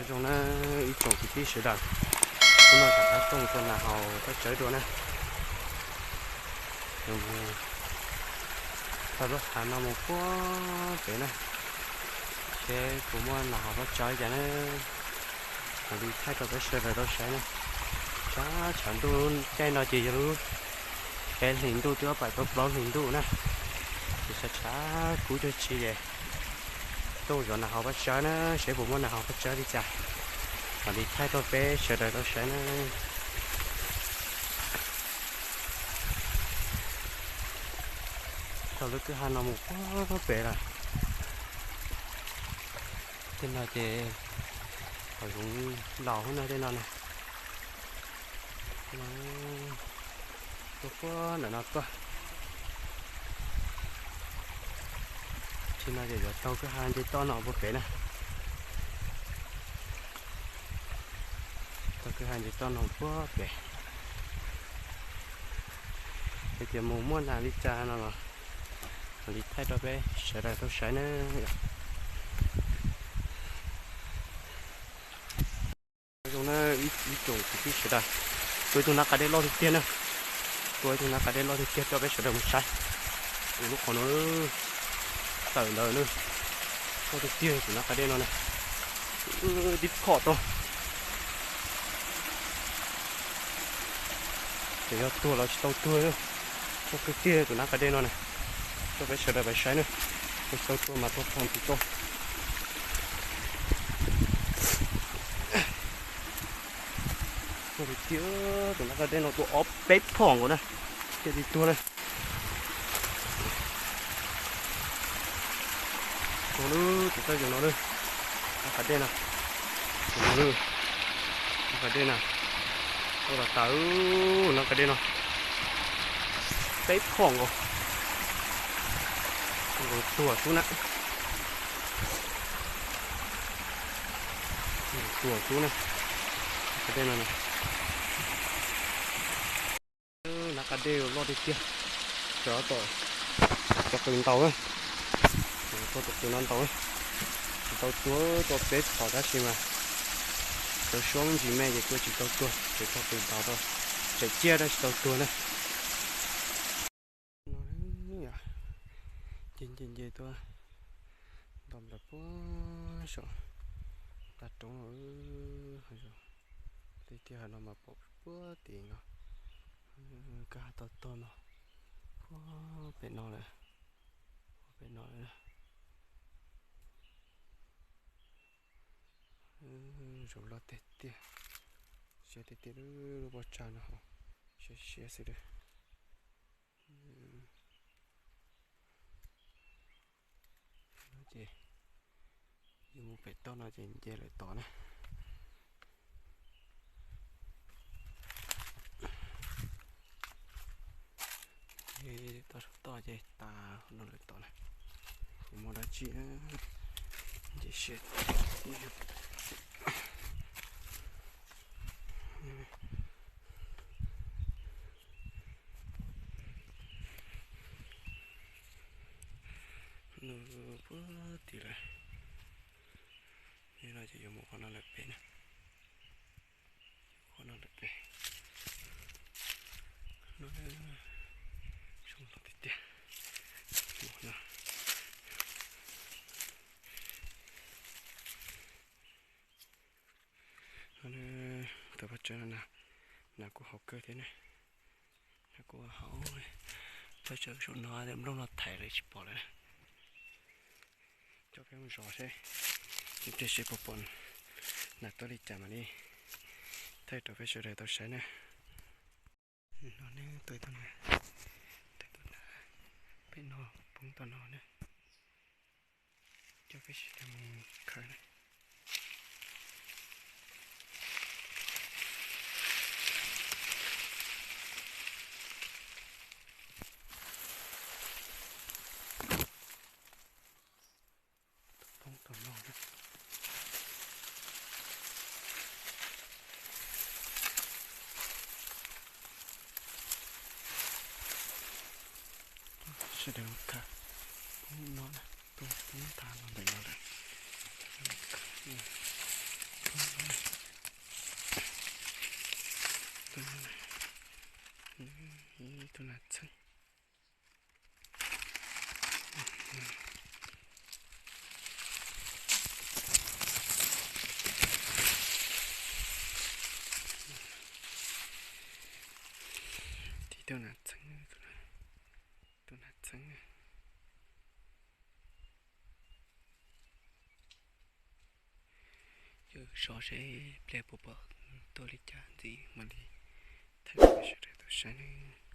Zoo na ib tsoom kwv tij sawv daws, hnub no rov qab tuaj mus txog nas haus paj tsawb dua na. Txog lub hav no mus puag pem na, seb puas muaj nas haus paj tsawb li cas na. Mam li thaij rau peb sawv daws tau saib na. Tshav tshav ntuj caij no ces yog lub peb hlis ntuj twb ob pais tau plaub hlis ntuj na, ces tshav tshav kub cuag tsi ces tuaj zov nas haus paj tsawb na, seb puas muaj nas haus paj tsawb li cas. Mam li thaij rau peb sawv daws tau saib na. Txog lub kwj ha no mus puag pem lawm. Tej no ces hav zoov laus hub na tej no na. Tuaj puag ntawm no tuaj. Tsis no ces yuav taug kwj ha nce toj no puag pem na. Taug kwj ha nce toj no puag pem. Es ces mus muaj nas li cas no los mam li thaij rau peb sawv daws tau saib na. Zoo na ib tsoom kwv tij sawv daws, tua ib tug nab qa dej loj tiag tiag na. Tua ib tug nab qa dej loj tiag tiag rau peb sawv daws mus saib. Tus lub qhov no tawm ntawd na, loj tiag tiag tus nab qa dej no na. Tib khom tau. Ces yog tuag los tsis tau tuag, loj tiag tiag tus nab qa dej no na. Rau peb sawv daws pais saib na, tua tsis tau tuag mas tuag phom ntxiv tau. Loj tiag tiag tus nab qa dej no tua ob peb phom nkaus na, thiaj li tuag na. Tus lub tus tawj yus no lub, nab qa dej no, tus no lub, nab qa dej no, tua tas tas, nab qa dej no peb phom nkaus, nkaus tuag xwb na. Tuag xwb na. Nab qa dej no, nab qa dej loj tiag tiag. Cov tom, cov qws ntaus, cov tom qws no ntaus, tsis tau tuag, tua peb phom tab sis mas cov suab ntsis me ces tua tsis tau tuag, ces cov qws ntaus rau, tseem ciaj tab sis tsis tau tuag na. Nce nce nce tuaj nto nplaws puag saum nta roob, tiag tiag no mas pom puag tim no, kwj ha tog tog no, puag pem no lawm, puag pem no lawm. Zoo loj tiag tiag, siab tiag tiag lub pob tsav no, siab siab xwb lawm. Ces yuav mus pem toj no ces nce lawm tod na. Toj saum toj ces tas no lawm tod na. Kuv mus dab tsi nce siab. Nws puag tim lawm. Yog no ces yuav mus qhov no lawm pem na. Qhov no lawm pem. No, zoo loj tiag tiag. Mus no. Tau paj tsawb no, nas kuj haus kawg thiab ne. Nas kuj haus. Paj tsawb saum no nplooj no thaiv lawm tsis pom lawm. Coj peb mus zov seb, ib pliag seb puas pom nas tuaj li cas mam li thaij rau peb sawv daws tau saib na. No ne, tua ib tug nas, tua ib tug nas pem no, poob tau no na. Coj peb sawv daws mus khaws na. Poob tau no na. Sawv daws mus khaws poob no na, poob tag no ntawm no lawm. Poob Nas txheeb. Tib tug nas txheeb, tus nas txheeb. Yog so seb pliag puas pom tuaj li cas ntxiv mam li thaij rau sawv daws tau saib nawb.